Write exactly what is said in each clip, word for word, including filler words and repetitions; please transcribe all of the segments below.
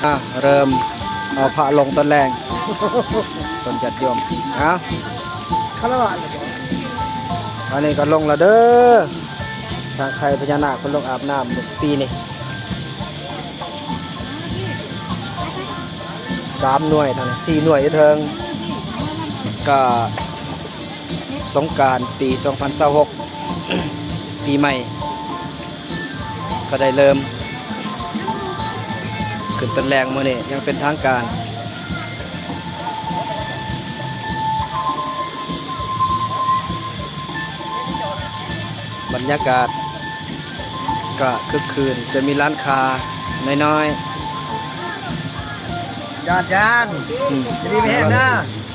อ่ะ เริ่มเอาพระลงตอนแลง ต้นจัดโยม เอา คารวะเลยบ่ อันนี้ก็ลงแล้วเด้อ ทางใครพญานาคเพิ่นลงอาบน้ำปีนี้ สามหน่วยเท่านั้น สี่หน่วยอยู่เทิง ก็สงกรานต์ปีสองพันยี่สิบหก ปีใหม่ ก็ได้เริ่ม ขึ้นตอนแลงมื้อนี้อย่างเป็นทางการ บรรยากาศก็คึกคืน จะมีร้านค้าน้อยๆ ญาติญาติ อืม อยู่ดีมีแฮงนะ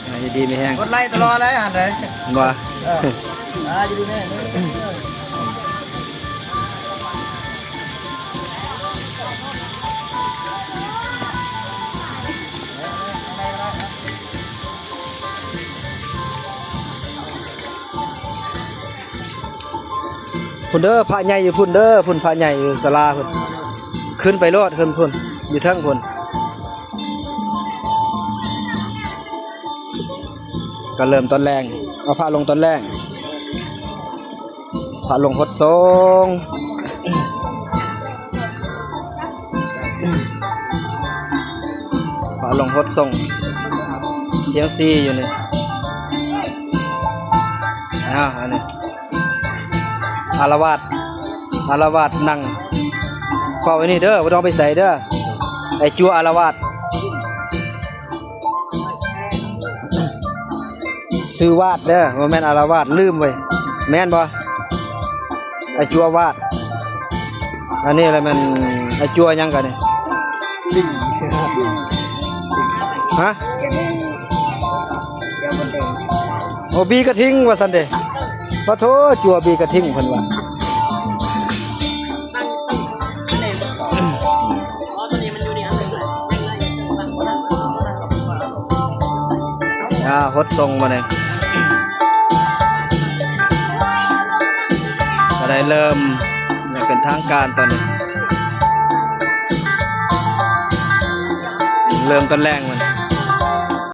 อ่า อยู่ดีมีแฮง กดไลค์ตลอดเลย หันเลย บ่ เออ อ่า อยู่ดีมีแฮง พุ้นเด้อ พระใหญ่อยู่พุ้นเด้อ พุ้นพระใหญ่อยู่ศาลาพุ้น ขึ้นไปโลด ขึ้นพุ้น อยู่เทิงพุ้น ก็เริ่มตอนแลง เอาพระลงตอนแลง พระลงหดสงฆ์ พระลงหดสงฆ์ เสียงสี่อยู่นี่ อ่า อันนี้ อาละวาด อาละวาดนั่ง เฝ้าไว้นี่เด้อ บ่ต้องไปไสเด้อ ไอ้จั่วอาละวาด ชื่อวาดเด้อ บ่แม่นอาละวาด ลืมเว้ย แม่นบ่ ไอ้จั่ววาด อันนี้อะไรมัน ไอ้จั่วหยังกันนี่ ฮะ โอ้ บีกระทิงว่าซั่นเด้ ปะโถ จั่วบีกระทิงเพิ่นว่า อ่า หดสงฆ์มาเนี่ย ก็ได้เริ่มอย่างเป็นทางการตอนนี้ เริ่มตอนแลงมัน